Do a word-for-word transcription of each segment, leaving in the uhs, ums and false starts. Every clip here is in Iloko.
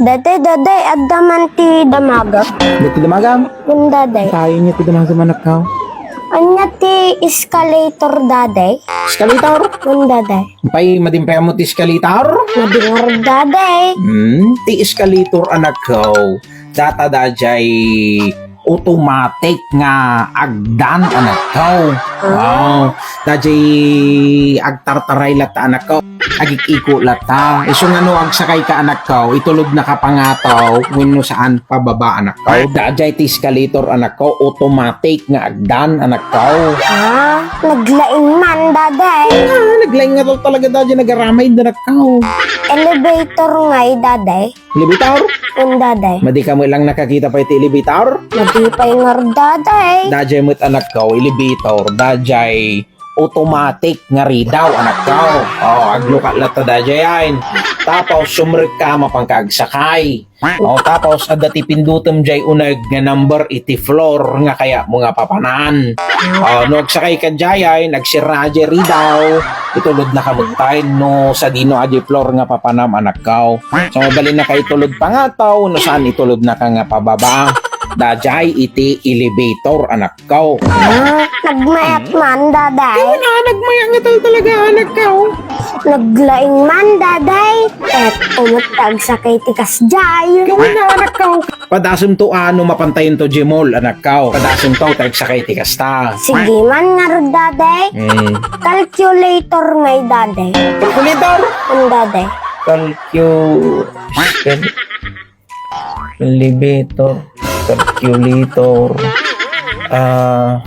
Daday, daday, adda man ti damagak. Adda ti damagam? Wen, daday. Tayo niya ti damagam, anakko. Ania ti escalator, daday? Escalator? Wen, daday. Pay, madi pay ammo ti escalator? Madi ngarud, daday. Hmm, ti escalator, anakko. Data daydiay automatic nga agdan, anakko. Ah. Wow. Daydiay agtartaray latta, anakko. Agik-iko latta. Isu nga no agsakayka, anakko, itulodnaka pangataw wenno saan pababa, anakko. Daydiay ti escalator, anakko, automatic nga agdan, anakko. Ah, naglaing man, daday. Ah, naglaing nga talaga, daydiay nagaramay, anakko. Elevator ngay, daday. Elevator? Wen, daday. Madi ka met lang nakakita pay ti elevator? Madi pay ngarud, daday. Daydiay met, anakko, elevator. Daydiay automatic nga ridaw, anakko. Oh, aglukat latta daydiay. Tapos, sumrekka, mapanka agsakay. Oh, tapos, adda ti pindutem daydiay uneg nga number iti floor nga kayatmo nga papanan. Oh, no agsakayka daydiay, agsirra daydiay ridaw, itulodnaka met pay no sadino daydiay floor nga papanam, anakko. So, mabalinnaka itulod pangataw, no saan itulodnaka nga pababa. Daydiay iti elevator, anakko. Ah, nagmayat man, daday. Wen, ah, nagmayat nga tal-, talaga, anakko. Naglaing man, daday. Ket umut agsakay ti kasdiay. Wen, ah, anakko. Padasem to, a, no mapantayon to daydiay mall, anakko. Padasem to, ta agsakay ti kasta. Sige man ngarud, daday. Hmm. Calculator ngay, daday. Calculator? Wen, daday. Calcu-, cal-, elevator, calculator. Ah,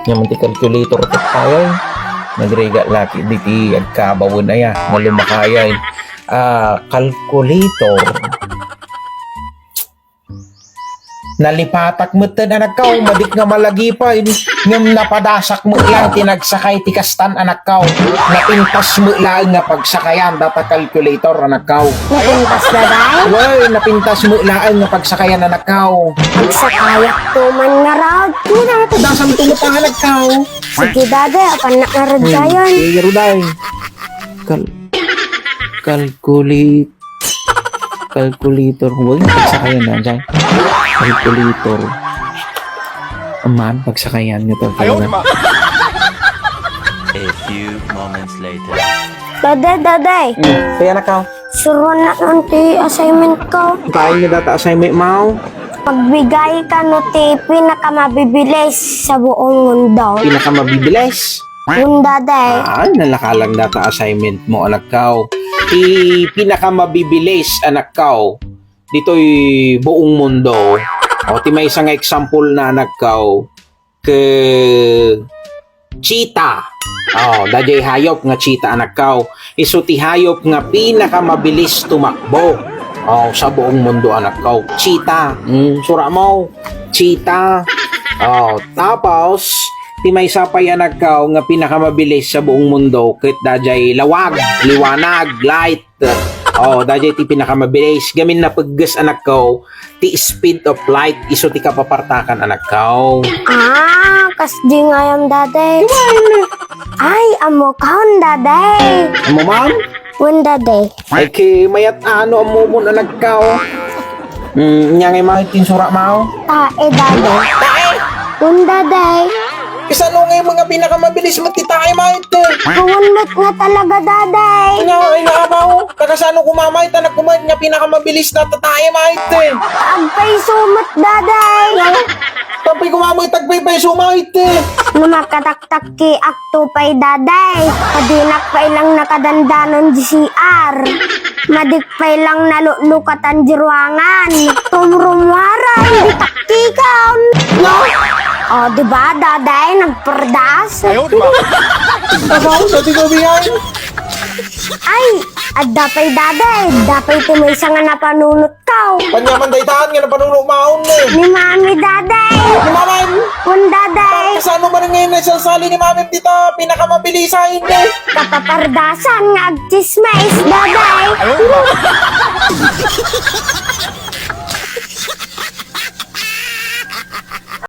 ania man ti calculator ket pay. Nagrigat la ket daydiay agkabawen aya, nga lumakayay. Ah, calculator. Nalipatak metten, anakko, madik nga malagipay, ngem napadasak met lang ti nagsakay ti kastan, anakko. Napintas met laeng nga pagsakayan data calculator, anakko. Napintas, daday? Wen, napintas met laeng nga pagsakayan, anakko. Agsakayakto man ngarud. Wen, napadasanto met, anakko. Sige, daday, apannak ngarud. Hmm, dayon. Sige, ruday. Kal-, calculate. Calculator. Wen, pagsakayan na, daydiay. Calculator. Aman, pagsakayan nga talaga. A few moments later. Daday, daday. Hmm, kaya, anakko. Suronak ti assignmentko. Kain nga data assignmentmo? Pagbigay kano ti pinakamabibilis sa buong mundo. Pinakamabibilis? Wen, daday. Ah, nalaka lang data assignmentmo, anakko. Ti pinakamabibilis, anakko, ditoy buong mundo. O, ti maysa nga example na, anakko, ket cheetah. O, daydiay hayop nga cheetah, anakko. Isu ti hayop nga pinakamabilis tumakbo. O, sa buong mundo, anakko. Cheetah. Hmm, suromo. Cheetah. O, tapos, ti maysa pay, anakko, nga pinakamabilis sa buong mundo, ket daydiay lawag, liwanag, light. O, daydiay ti pinakamabilis. Gamin napegges, anakko, ti speed of light, isu ti kapapartakan, anakko. Ah, kasdi ngay, daday. Ay, ammokon, daday. Ammo man? Wen, daday. Ay, ket mayat a no ammomon, anakko. Hmm, ania ngay man ti insuratmo? Tae, daday. Tae? Wen, daday. Kasano ngay nga pinakamabilis met ti tae, mayat? Wen met nga talaga, daday. Ania, ay, naabaw. Ta kasano koma, mayat, a nakumayat nga pinakamabilis ta tae, mayat? Agpayso met, daday. Tapay koma, mayat, agpaypayso, mayat. No makataktakkiak to pay, daday, adinak pay lang nakadandanon di C R. Madik pay lang nalutlukatan di ruangan. Rumrumwara, idi takkikan. O, di ba, daday, nagpardas? Abaw, sa ti gabian. Ay, adda pay, daday, adda pay ti maysa nga napanunot Ikaw. Ania man dayta nga napanunot maon, eh? Ni Mami, Daday. Ni Mami? Kun, Daday. Kasano man ngay naisalsali ni Mami dita pinakamabilisan, eh? Kapapardasan nga agtsismis, Daday.